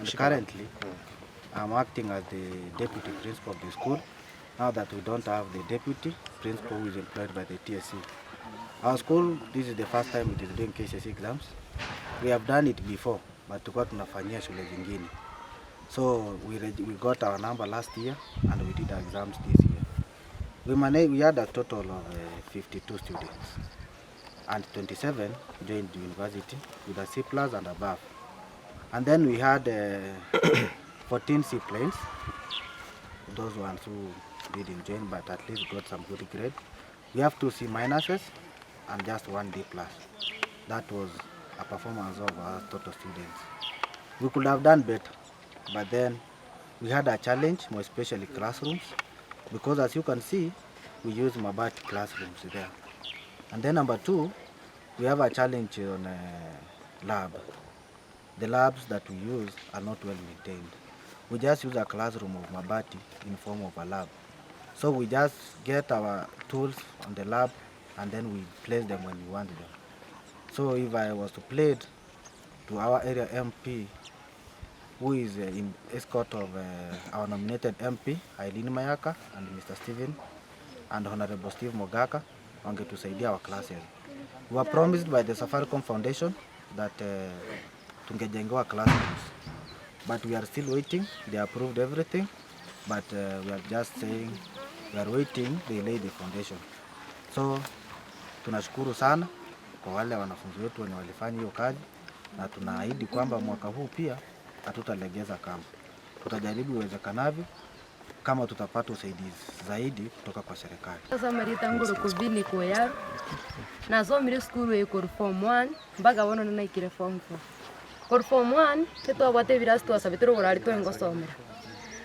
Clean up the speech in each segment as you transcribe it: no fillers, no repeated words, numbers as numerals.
And currently, I'm acting as the deputy principal of the school now that we don't have the deputy principal who is employed by the TSC. Our school, this is the first time it is doing KCSE exams. We have done it before, but tulikuwa tunafanyia shule zingine. So we, we got our number last year and we did our exams this year. We, managed, we had a total of uh, 52 students and 27 joined the university with a C plus and above. And then we had uh, 14 C planes, those ones who didn't join but at least got some good grade. We have two C minuses and just one D plus. That was a performance of our total students. We could have done better, but then we had a challenge, more especially classrooms, because as you can see, we use Mabati classrooms there. And then number two, we have a challenge on uh, lab. The labs that we use are not well maintained. We just use a classroom of Mabati in form of a lab. So we just get our tools on the lab and then we place them when we want them. So if I was to plead to our area MP, who is uh, in escort of uh, our nominated MP Eileen Mayaka and Mr. Stephen and Honorable Steve Mogaka wangetusaidia our classes. We were promised by the Safaricom Foundation that uh, tungejengewa classrooms but we are still waiting. They approved everything but uh, we are just saying we are waiting they lay the foundation. So tunashukuru sana kwa wale wanafunzi wetu wenye walifanya hiyo kazi, na tunaahidi kwamba mwaka huu pia hatutalegeza kamba, tutajaribu iwezekanavyo kama tutapata usaidizi zaidi kutoka kwa serikali. Ase amarieta ngoro Bini Koyaro, nasomire esukuru eye korwa form one mpaka bono naikire form four. Korwa form one, etwabwate ebirasi twasabete rogoro aria tware gosomera,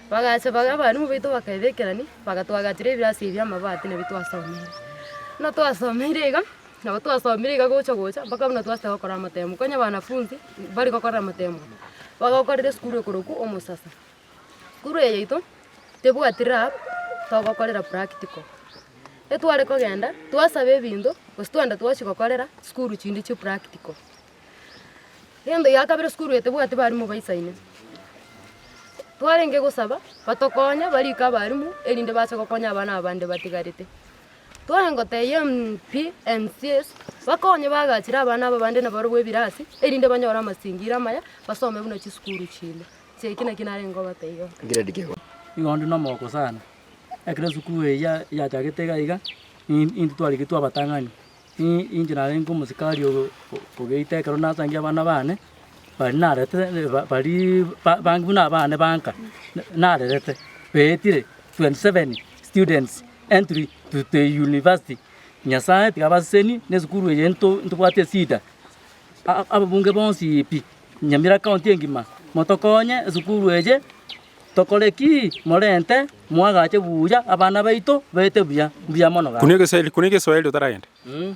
bagacha baga abalimu baito bakaebekerani, bagatwagachera ebirasi ebi bia amabati nabio twasomeire. Buna twasomeire iga, nabo twasomire iga gocha gocha mpaka buna twasete gokora amatemo. Konya abanafunzi, mbari gokora amatemo, bagakorera esukuru ekorokwa omosasa. Sukuru eye yaito, tebwati lab, togokorera practical. Etware kogenda, twasaba ebinto, gose twagenda twachia gokorera sukuru chinde chia practical. Egento gia kabere sukuru eye tebwati balimu baisaine, twarenge gosaba, batokonye barike abalimu erinde bache gokonya abana aba bande batigarete. Twarenge gotebia MP, MCAs, bakonye bagachere abana aba bande nabarobwo ebirasi, erinde banyore amasingira amaya, basome buna chisukuru chinde. Inche eki nakio narenge kobatebia. Nigo onde nomogoko sana, ekero esukuru eye ya yachagete iga iga, in intwe twarigetwe abatang'ani, inche narenge omosikari ogo ogeita ekero nasangia abana bane, baria narete ba baria ba bange buna abane banka, narerete, baetire 27 students entry to the university. Nyasaye tiga abasesenie na esukuru eye nto ntobwate esida, ababunge bonsi pi, Nyamira county engima, motokonye esukuru eye tokore ki? Morente moagache buya abana baito baete buya, mbuya mono gaki. Kunia Kiswahili, kunia Kiswahili otaragenda.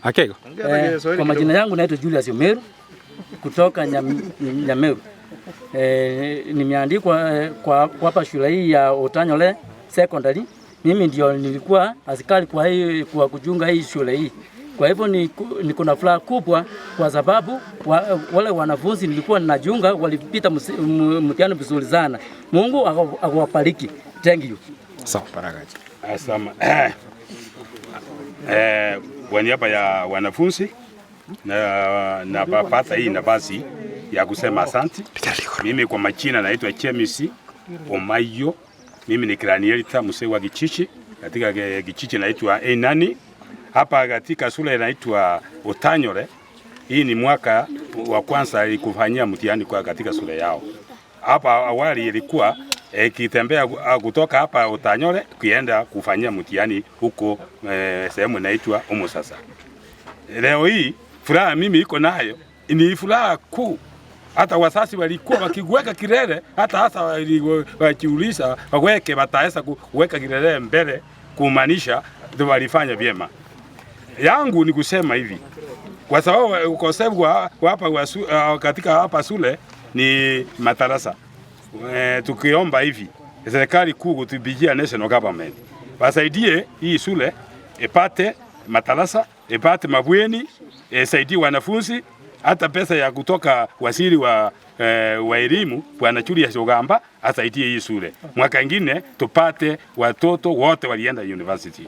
Akego. Eh, kwa majina yangu naitwa Julius Omeru kutoka Nyam, Nyameru. Eh, nimeandikwa eh, kwa kwa hapa shule hii ya Otanyole Secondary. Mimi ndio nilikuwa askari kwa hii kwa kuchunga hii shule hii. Kwa hivyo niko na furaha kubwa kwa sababu wa, wale wanafunzi nilikuwa ninachunga walipita mtihani vizuri sana. Mungu akawabariki. Thank you. Sawa. Asama. Eh, kwa niaba ya wanafunzi na napata hii nafasi ya kusema asanti. Mimi kwa majina naitwa James Omayo. Mimi ni clan elder mzee wa Kichichi katika Kichichi naitwa Einani hapa katika shule inaitwa Otanyole. Hii ni mwaka wa kwanza kufanyia mtihani kwa katika shule yao. Hapa awali ilikuwa ikitembea e, kutoka hapa Otanyole kuenda kufanyia mtihani huko e, sehemu inaitwa Umusasa. Leo hii furaha mimi iko nayo ni furaha kuu. Hata wasasi walikuwa wakiweka kilele, hata hasa wakiuliza waweke, wataweza kuweka kilele mbele kumaanisha walifanya vyema. Yangu ni kusema hivi, kwa sababu ukosefu wa hapa katika hapa shule ni madarasa. E, tukiomba hivi serikali kuu kutupigia national government wasaidie hii shule ipate madarasa ipate mabweni isaidie wanafunzi. Hata pesa ya kutoka waziri wa wa elimu Bwana Julius Ogamba asaidie hii shule. Mwaka ingine tupate watoto wote walienda university.